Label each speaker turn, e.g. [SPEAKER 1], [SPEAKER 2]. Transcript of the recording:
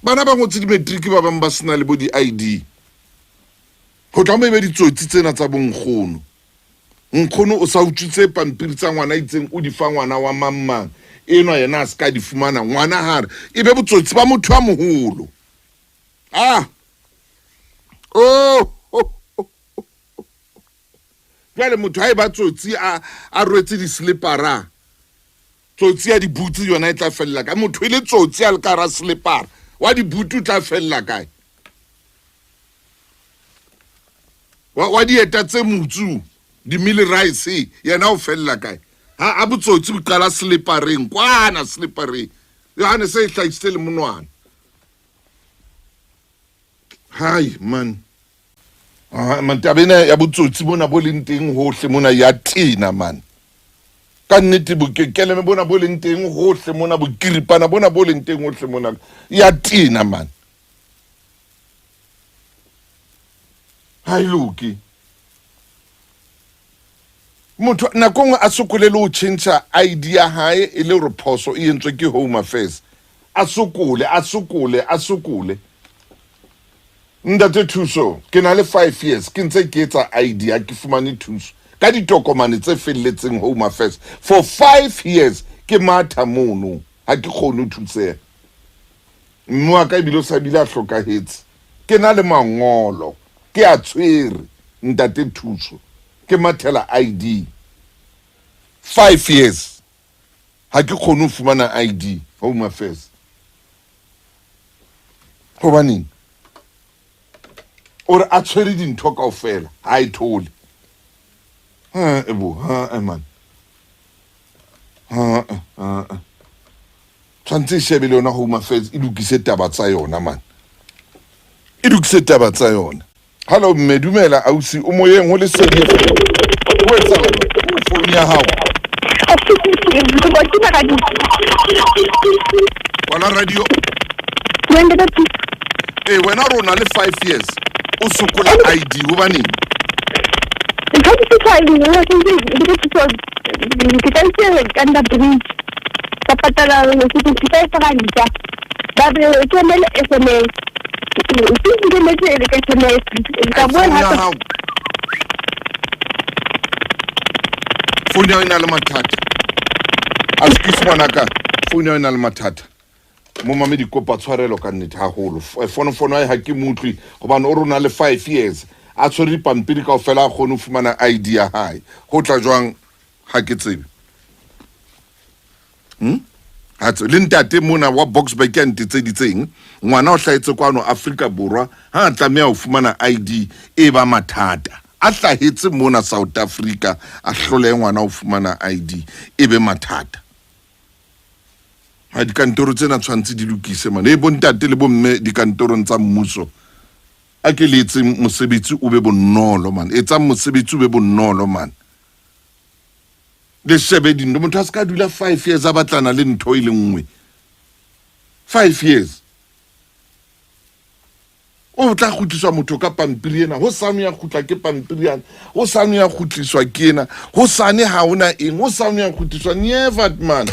[SPEAKER 1] Bana ba ngotse di-matric ba bang ba sena le bo di-ID. Ho tla mo e be ditsotsi tsena tsa bonkgono. Nkgono o sa utswitse pampiri tsa ngwana itseng o di fa ngwana wa mang mang. Enwa yena a se ka di fumana. Ngwana ha re e be botsotsi ba motho a moholo. Ah! Oh! Jwale motho ha e ba tsotsi a a rwetse di-slipara tsotsi ya dibutse yona e tla felela kae motho e le tsotsi a le ka hara slepara wa dibutu o tla felela kae wa, wa dieta tse motsu di-mili rice yena o felela kae ha a botsotsi bo qala slepareng kwana slepareng yohane se e hlahisitse le monwana hai man Ah, man taba ena ya botsotsi bona bo leng teng hohle mona ya tena man ka nnete bokekeleme bona bo leng teng hohle mona bokiripana bona bo leng teng hohle mona ya tena man ha e loke motho nako nngwe a sokole le ho tjhentjha id ya hae e le hore phoso e entswe ke home affairs a sokole a sokole a sokole Ntate Thuso, ke na le five years ke ntse ke etsa ID ha ke fumane thuso ka ditokomane tse felletseng Home Affairs for five years ke matha mono ha ke kgone ho thuseha. Mme wa ka ebile o sa bile a hlokahetse. Ke na le mangolo ke a tshwere Ntate Thuso ke mathela ID five years ha ke kgone ho fumana ID Home Affairs. Gobaneng? O re a tshwere dintho kaofela, ha e thole. Ha e bo, ha e man. Ha ha. Tshwantse e shebe le yona Home Affairs e lokise taba tsa yona man. E lokise taba tsa yona. Hallo mme, dumela ausi, o moyeng ho Lesedi FM. Ho etsahala founu ya hao? Kwala radio. Ee, wena o re o na le five years o sokola ID hobaneng?
[SPEAKER 2] Ke tla ka bridge ka patala 55 ranta ba re ke emele SMS ke nkeletse le ka SMS ka
[SPEAKER 1] Founu
[SPEAKER 2] boela
[SPEAKER 1] ya
[SPEAKER 2] hape
[SPEAKER 1] hao. Founu ya hao e na le mathata. Excuse ngwanaka, founu ya hao e na le mathata. Momamedi kopa tshwarelo ka nnete haholo. Fonofono ya hae ha ke mo utlwe hobane o rona le five years a tshwere dipampiri kaofela a kgone ho fumana ID ya hae. Ho tla jwang ha ke tsebe. Hmm? Ha tsebe. Le ntate mona wa Boksburg ya ntetseditseng ngwana o hlahetse kwano Afrika Borwa ha a tlameha ho fumana ID e ba mathata. A hlahetse mona South Africa a hlolehe ngwana ho fumana ID e be mathata. Ha dikantoro tsena tshwantse di lokise mane. E bontate le bomme dikantorong tsa mmuso. A ke le etseng mosebetsi o be bonolo man. Etsang mosebetsi o be bonolo man. Le shebe dintho motho a se ka dula five years a batlana le ntho e le nngwe. Five years. O tla kgutliswa motho ka pampiri ena, ho sane ya kgutla ke pampiri yana, ho sane ya kgutliswa ke ena, ho sane ha hona eng, ho sane ya kgutliswa never man.